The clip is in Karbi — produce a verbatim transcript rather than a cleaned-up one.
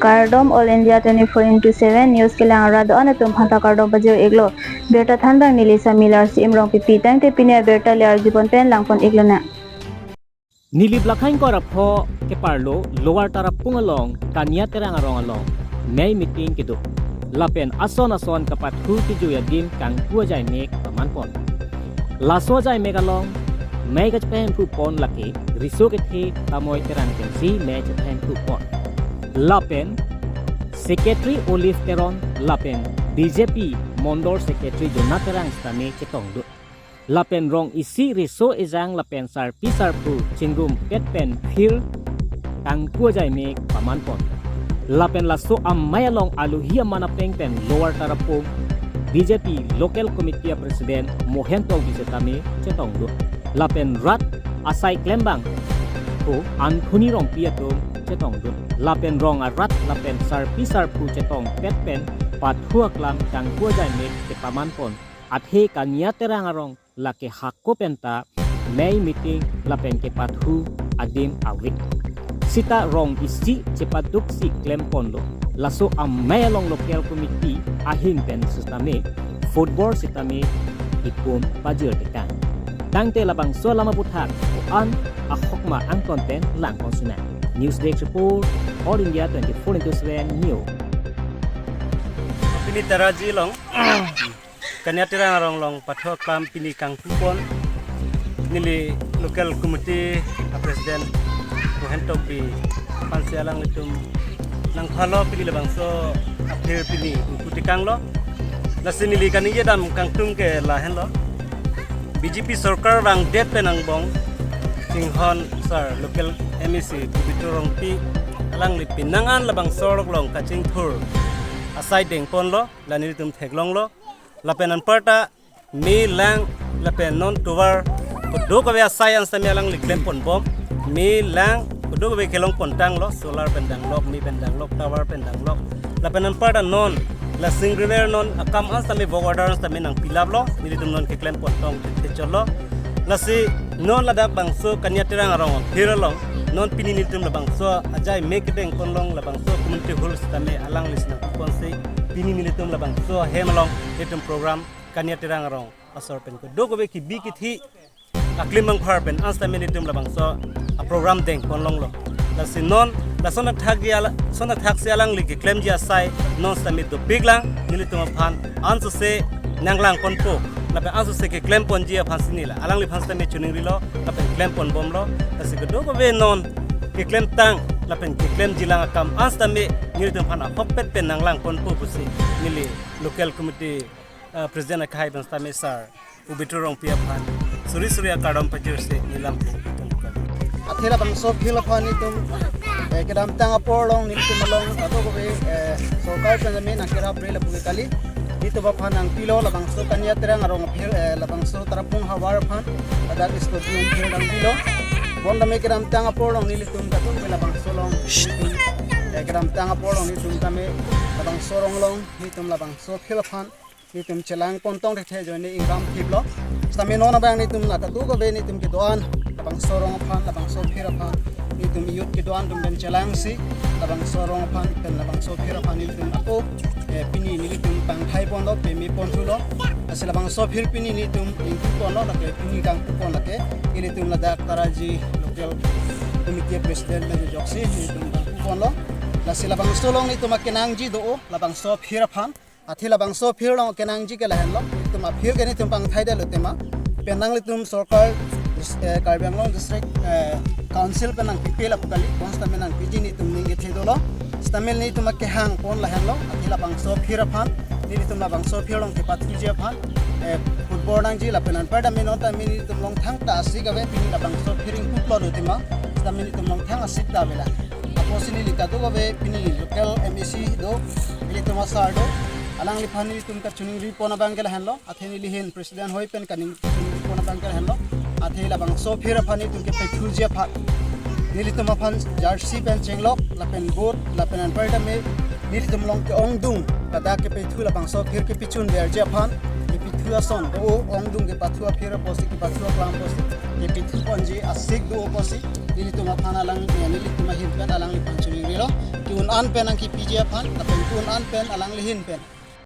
Kardom All India twenty-four into seven News kelang arat do-an atum aphanta kardom pajir iklo. Birta thanbang neli Samilar si Imrong pipi tangte pini abirta le arjupon pen langpon iklo na. Neli blakhang kor apho keparlo Lower Tarapung along Kania Terang arong along mei meeting kedo. Lapen ason ason kapathu kejui adim kangpu ajai mek pamanpon. Laso ajai mek along mei kachepahemphu pon lake riso kethe Tamoi Terang pensi mei chepahemphu pon. Lapen Secretary Olive Teron lapen B J P Mondol Secretary Jona Terang sitame chetongdun. Lapen rong isi riso ejang lapen sarpi sarpo chingrumpet pen phir kangpu ajai mek pamanpon. Lapen laso amei along alohi aman apeng pen Lower Tarapung B J P Local Committee a President Mohen Tokbi sitame chetongdun. Lapen rat asai klembang ko Anthony Rongpi atum chetongdun. Lapen rong arat lapen sarpi sarpo chetongpet pen pathu aklam kangpu ajai mek kepamanpon. Athe Kania Terang arong lake hako penta mei meeting lapen kepathu adim ave. Sita rong isi chepaduksi klemponlo. Laso amei along local committee ahin pen sitame football sitame ipum pajir tekang. Tangte labangso alam aputhak ko-an ahokma angton pen langpon sinang. News Desk Report, All India twenty-four into seven News. Pini Taraji along Kania Terang arong along pathu aklam pini kangpupon. Neli local committee a President Mohen Tokbi aphansi alanglitum nangphalo pini labangso aphir pini ingpu tekanglo. Lasi neli kaningje dam kangtung ke lahenlo. B J P sorkar vangdet pen angbong chinghon sar local M A C Pobitro Rongpi alangli pinangan labangso arong along kachingthur asai dengponlo, la nelitum theklonglo. Lapen anparta me lang lapen non tovar kadokave asai an sitame alangli klemponbom. Me lang kadokave kelongpontanglo, solar pen danglok, me pen danglok, tower pen danglok. Lapen anparta non la singriver non akam an sitame work order an sitame nangpilaplo, nelitum non keklempontong thechotlo. Lasi non ladak bangso Kania Terang arong aphir along non pini nelitum labangso ajai mek kedengpon along labangso community hall sitame alangli sinang ponsi pini nelitum labangso ahem along nelitum program Kania Terang arong asor pen kadokave kebi kethe aklim bangphar pen an sitame nelitum labangso aprogram dengpon longlo. Lasi non lason athak ji ala, son athak si alangli keklemji asai non sitame dopiklang, nelitum aphan ansose nanglangponpo lapen ansose keklemponji aphansi neli alangliphan sitame chiningrilo lapen klemponbomlo. Lasi kadokave non keklemtang lapen keklemjilang akam an sitame nelitum aphan ahokpet pen nanglangponpo pusi neli local committee, uh, president akhai pen sitame sar Pobitro Rongpi aphan suri suri akardom pajirsi neli langpon. Athe labangso aphir aphan nelitum, eh, kedamtang apor along nelitum along kadokave, eh, sorkar pen sitame nangkerap re lapu ke kali. Nelitum aphan nangpilo labangso Kania Terang arong aphir, eh, labangso Tarapung havar aphan ladak stadium aphir nangpilo. Bondame kedamtang apor along nelitum kadokave labangso along nelitum, eh, kedamtang apor along nelitum tame labangso arong along nelitum labangso aphir aphan nelitum chelangpontong thekthe ajoine ingram thiplo. Sitame non abang nelitum la kadokave nelitum kedo-an labangso arong aphan, labangso aphir aphan nelitum youth kedo-an atum pen chelangsi labangso arong aphan pen labangso aphir aphan nelitum ako, eh, pini nelitum pangthaiponlo, pemeponthulo. Lasi labangso aphir pini nelitum ingpuponlo, lake pini kangpupon lake ilitum ladak Taraji local committee president pen ajoksi nelitum kangpuponlo. Lasi labangso along nelitum akenangji do-o labangso aphir aphan. Athe labangso aphir along akenangji ke lahenlo. Nelitum aphir ke nelitum pangthaidetlo tema. Penang nelitum sorkar, eh, Karbi Anglong District, eh, Council pen nangpipe lapu kali, bonsitame nangpiji nelitum ning kethe dolo. Sitame nelitum akehangpon lahenlo. Athe labangso aphir aphan nelitum labangso aphir along kepathuji aphan, eh, football nangji lapen anparta me non tame nelitum along thangta asik ave, pini labangso aphir ingpuplotlo tema. Sitame nelitum along thang asik ta avela. Apotsi neli kadokave pini local M A C do, nelitum asar do, alangliphan nelitum kachiningripon abang ke lahenlo, athe neli ahin president ahoi pen kaning-, kachiningripon abang ke lahenlo, athe labangso aphir aphan nelitum kepethuji aphan, nelitum aphan jersey pen chenglok, lapen boot, lapen anparta me, nelitum along ke-ongdung, ladak kepethu labangso aphir kepechunverji aphan, kepethu ason do-o, ongdung kepathu aphir apotsi, kepathu aklam apotsi, kepethuponji asik do-o apotsi, nelitum aphan alang, eh, nelitum ahin pen alangliphan choningri lo. Ke-un an pen nangkepiji aphan, lapen ke-un an pen alangli ahin pen